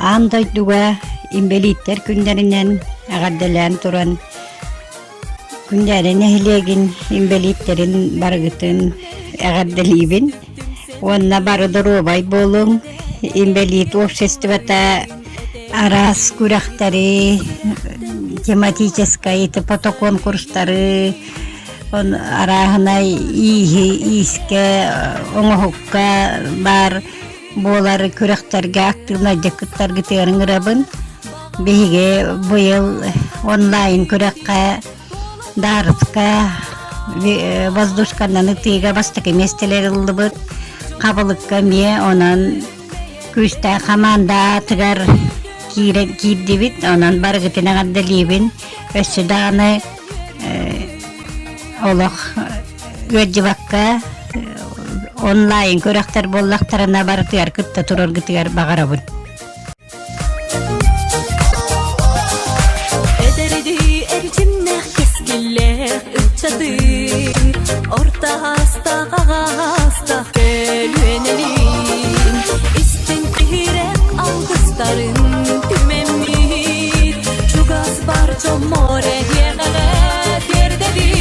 Аан дойдуга инбэлииттэр күннэринэн эҕэрдэлээн туран Күндээрэ нэһилиэгин инбэлииттэрин барыгытын эҕэрдэлиибин уонна бары доруобай буолуҥ. Инбэлиит обществота араас күрэхтэри, тематическай фотоконкурстары, арааһынай ииһи иискэ, оҥоһукка баар буолар күрэхтэргэ актыыбынайдык кыттаргытыгар ыҥырабын. Биһиги быйыл онлайн күрэххэ Даарыска воздушканан ытыыга бастакы миэстэлэр ыллыбыт. Хабылыкка эмиэ онон күүстээх хамаанда аатыгар киирэн киирдибит. Онон барыгытын эҕэрдэлиибин. Өссө даҕаны олох ыалдьыбакка онлайн күрэхтэр буоллахтарына барытыгар кытта тураргытыгар баҕарабын. Эдэрдии эрчимнээх кэскиллээх ыччаты орто аастаах аҕаастаах көлүөнэлиин истиҥ иһирэх алгыстарын түмэммит чугас бар дьоммор эһиэхэҕэ тиэрдэбит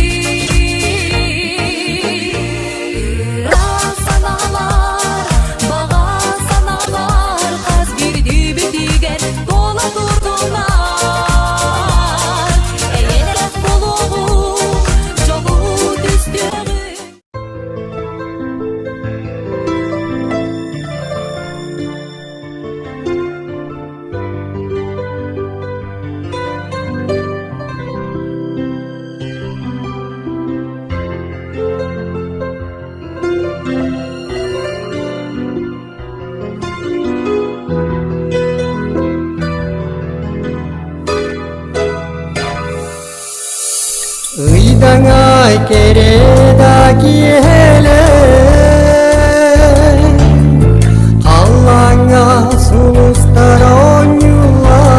Санаалар, баҕа санаалар хас биирдиибитигэр туола турдунар. Эйэлээх буолуоҕу, дьолу түстүөҕү. Ыйдаҥай кэрэ да киэһэлэр Халлааҥҥа сулустар оонньуулар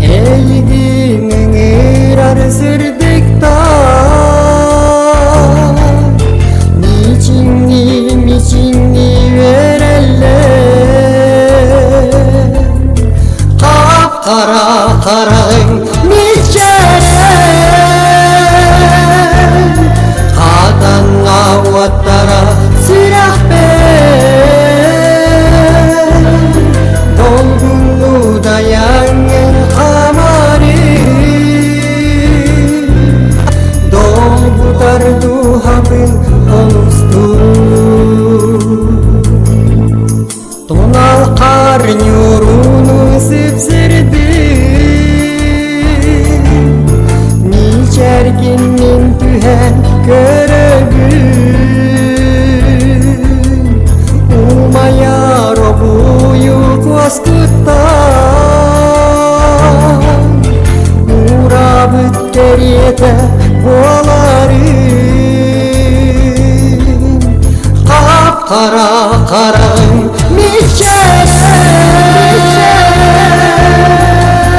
Эйигин ыҥырар сырдыктар Мичиҥнии, мичиҥнии үөрэллэр Хап-хара хараҕыҥ мичээрэ Хатанна уоттара сүрэхпэр Долгунну дайаҥҥын хамарыы Долгутар дууһабын олустуу Тунал хаар ньуурунуу сипсирдии Мичээргин мин түһэн көрөбүн Умайар обуйу куоскуттан Уурабыт кэриэтэ буоларын Хап-хара хараҕыҥ мичээрэ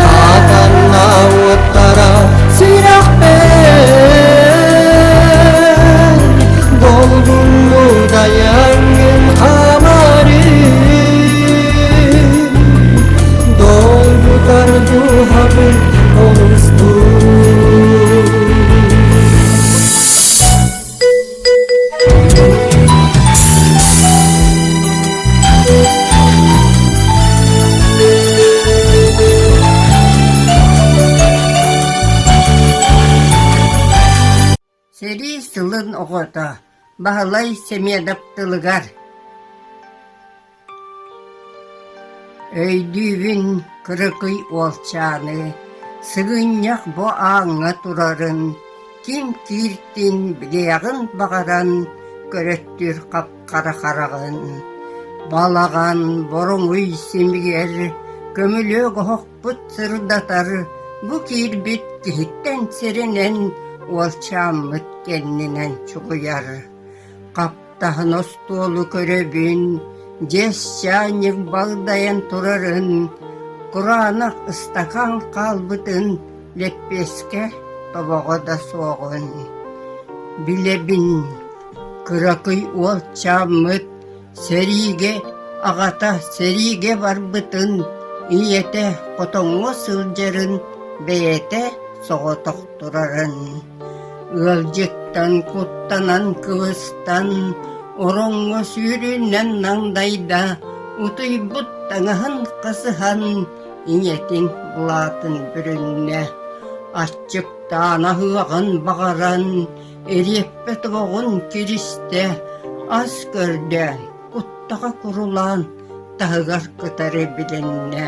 Хатанна уоттара сүрэхпэр Долгунну дайаҥҥын хамарыы Долгутар дууһабын олустуу Сэрии сылын оҕото Баһылай Сэмиэдэп тылыгар Өйдүүбүн кыракый уолчааны, сыгынньах бу ааҥҥа турарын, ким кииртин билиэҕин баҕаран көрөттүүр хап-хара хараҕын. Балаҕан боруҥуй симигэр көмүлүөк оһохпут сырдатар, бу киирбит киһиттэн сиринэн уолчааммыт кэннинэн чугуйар. Хаптаһын остуолу көрөбүн, дьэс чаанньык балдайан турарын, кураанах ыстакаан хаалбытын лэппиэскэ тобоҕо да суоҕун. Билэбин, кыракый уолчааммыт сэриигэ Аҕата сэриигэ барбытын, ийэтэ хотоҥҥо сылдьарын, бэйэтэ соҕотох турарын. Ыалдьыттан куттанан кыбыстан, ороҥҥо сүүрүнэн наҥдайда, утуйбут таҥаһын хасыһан, ийэтин былаатын бүрүннэ. Аччыктаан аһыаҕын баҕаран, эриэппэ тобоҕун киристэ, ас көрдөөн, куттаҕа курулаан таһыгар кытары билиннэ.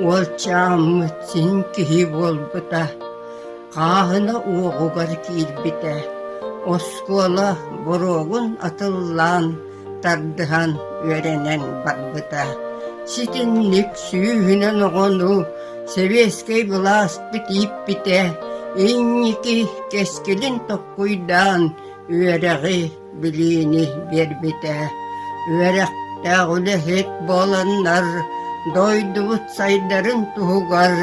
Уолчааммыт син киһи буолбута, хааһына уоҕугар киирбитэ, оскуола боруогун атыллаан, тардыһан үөрэнэн барбыта. Ситинник сүүһүнэн оҕону сэбиэскэй былааспыт ииппитэ, инники кэскилин токкуйдаан үөрэҕи, билиини биэрбитэ. Үөрэхтээх үлэһит буоланнар дойдубут сайдарын туһугар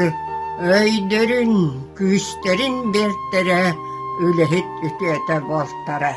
өйдөрүн, күүстэрин биэртэрэ, үлэһит үтүөтэ буолтара.